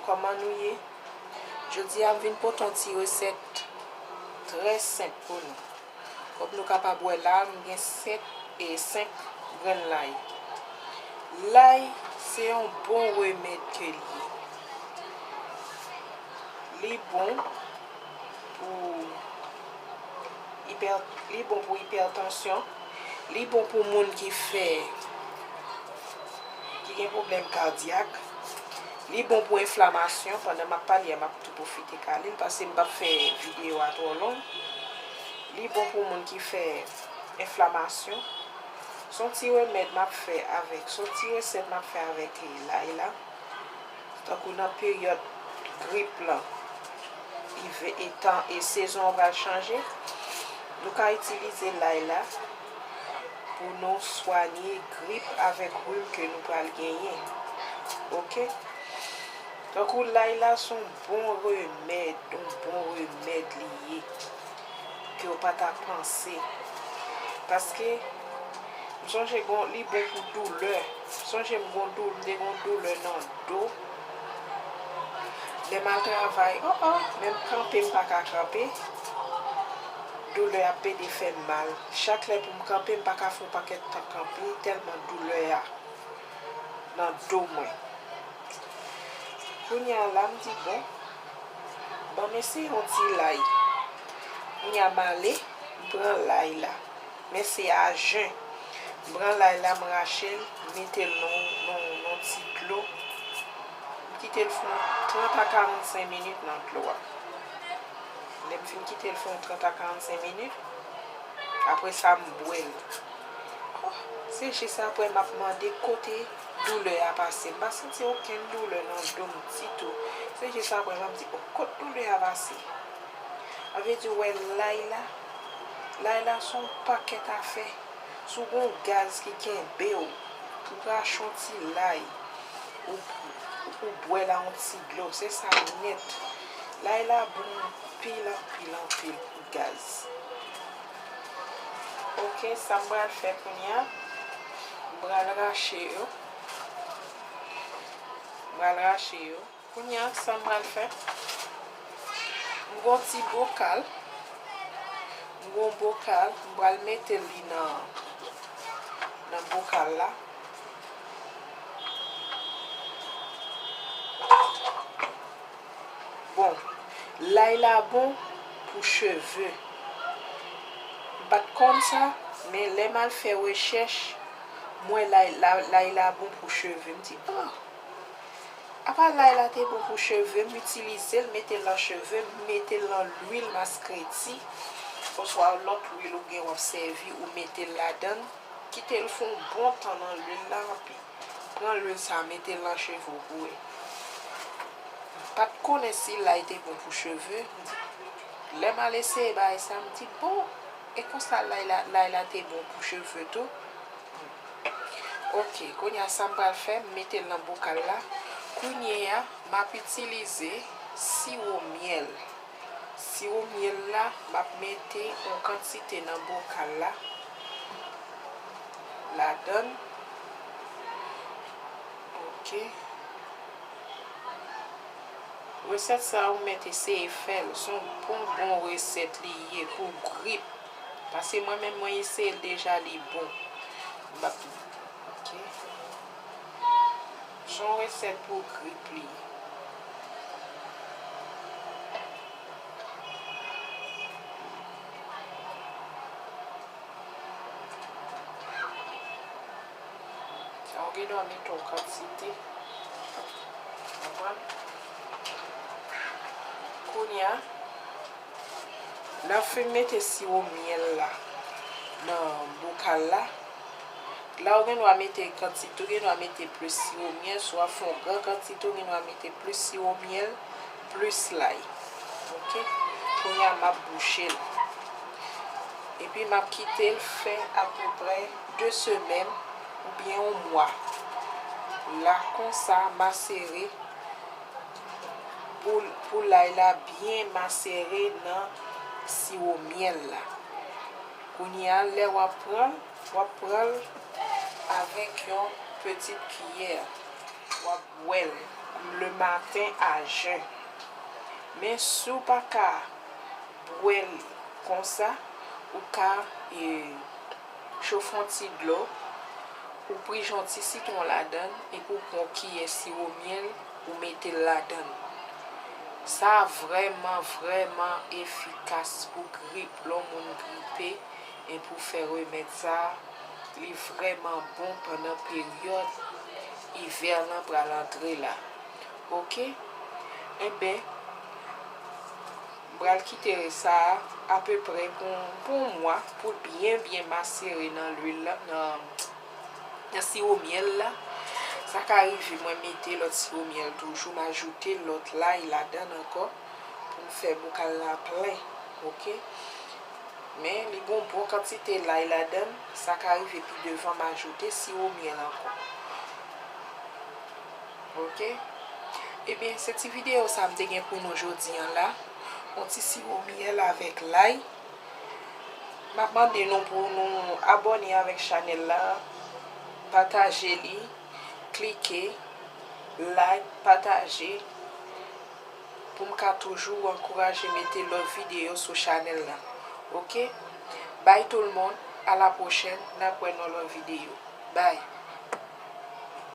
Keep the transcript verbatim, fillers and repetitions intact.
Kòman nou ye? Jodi a m vin pote yon ti resèt trè senp pou nou. Kòm nou kapab wè la, m gen senk e senk grenn lay. Lay se yon bon remèd ke l ye. Li bon pou ipè, li bon pou ipètansyon, li bon pou moun ki fè, ki gen pwoblèm kadyak, li bon pou enflamasyon. Pandan m ap pale a, m ap tou pwofite kale l, paske m p ap fè videyo a twò long. Li bon pou moun ki fè enflamasyon. Se yon ti remèd m ap fè avèk, se yon ti resèt m ap fè avèk lay la. Tankou nan peryòd grip lan, ivè, e tan, e sezon an pral chanje, nou ka itilize lay la pou nou swanye grip avèk rim ke nou pral genyen. Oke? Tankou lay la se yon bon remèd, yon bon remèd li ye, ke w pa ta panse. Paske m sonje gon, li bon pou doulè. M sonje m gon doul-, m te gon doulè nan do. Lè m al travay, oh, oh, menm kanpe m pa ka kanpe. Doulè a ap pede fè m mal. Chak lè pou m kanpe, m pa ka fè yon pakèt tan kanpe, tèlman doulè a nan do mwen. Kounye a la, m di, bon, ban m eseye yon ti lay. Kounye a, m ale, m pran lay la. Men se a jen. M pran lay la, m rache l, m mete l nan, nan, nan ti dlo. M kite l fè yon trant a karannsenk minit nan dlo a. Lè m fin kite l fè yon trant a karannsenk minit, apre sa, m bwè l. Oh, se jis apre m ap mande kote doulè a pase. M pa santi okenn doulè nan do m ditou. Se jis apre m ap di, oh, kot doulè a pase? Sa vle di, w wè lay la? Lay la se yon pakèt afè. Si w gen yon gaz ki kenbe w, ou rache yon ti lay, ou, ou bwè l a yon ti dlo, se sa nèt. Lay la bon anpil, anpil, anpil pou gaz. Oke, sa m pral fè kounye a, m pral rache yo. M pral rache yo. Kounye a, sa m pral fè, m gon ti bokal. M gon bokal, m pral mete li nan, nan bokal la. Bon, lay la bon pou cheve. M pa t konn sa, men lè m al fè rechèch, m wè lay, la, lay la bon pou cheve. M di, oh! Apa lay la te bon pou cheve, m itilize l, mete l nan cheve m, mete l nan lwil maskreti, oswa lòt lwil ou gen w ap sèvi, ou mete l ladan l, kite l fè yon bon tan nan lwil la, anpi pran lwil sa a, mete l nan cheve w pou wè. M pa t konnen si lay te bon pou cheve, m di, lè m al eseye bagay sa, m di, bon, e konsa lay la, lay la te bon pou cheve tou. Oke, kounye a sa m pral fè, m mete l nan bokal la. Kounye a, m ap itilize siwo myèl. Siwo myèl la, m ap mete yon kantite nan bokal la, ladan l. Oke. Resèt sa a, ou mèt eseye fè l. Se yon bon, bon resèt li ye pou grip. Paske mwen menm, mwen eseye l deja, li bon. M ap, oke. Se yon resèt pou grip li ye. Sa ou gen dwa mete yon kantite. Konprann? Kounye a, lè w fin mete siwo myèl la nan bokal la, la ou gen dwa mete kantite, ou gen dwa mete plis siwo myèl, si w ap fè yon gran kantite, ou gen dwa mete plis siwo myèl, plis lay. Oke? Kounye a, m ap bouche l. Epi m ap kite l fè apeprè de semèn oubyen yon mwa. La, konsa, masere pou, pou lay la byen masere nan siwo myèl la. Kounye a, lè w ap pran l, w ap pran l avèk yon pitit kiyè. W ap bwè l. le maten a jen. Men si w pa ka bwè l konsa, ou ka e, chofe yon ti dlo, ou prije yon ti sitwon ladan l, epi w pran yon kiyè siwo myèl, ou mete l ladan l. Sa vrèman, vrèman efikas pou grip. Lè yon moun gripe, e pou fè remèd sa, li vrèman bon pandan peryòd ivè lan pral antre la. Oke? Enben, m pral kite sa a apeprè pou, pou yon mwa, pou l byen, byen masere nan lwil la, nan, nan siwo myèl la. Sa ka rive mwen mete lòt siwo myèl toujou, m ajoute lòt lay ladan l ankò pou m fè bokal la plen, oke? Men, li gen yon bon kantite lay ladan l, sa ka rive pi devan m ajoute siwo myèl ankò. Oke? Ebyen, se ti videyo sa m te gen pou nou jodi an la. Yon ti siwo myèl avèk lay. M ap mande nou pou nou abòne avèk chanèl la, pataje li, klike, like, pataje, pou m ka toujou ankouraje mete lòt videyo sou chanèl la. Oke? Bye tout le monde, à la prochaine, n ap wè nan lòt videyo. Bye.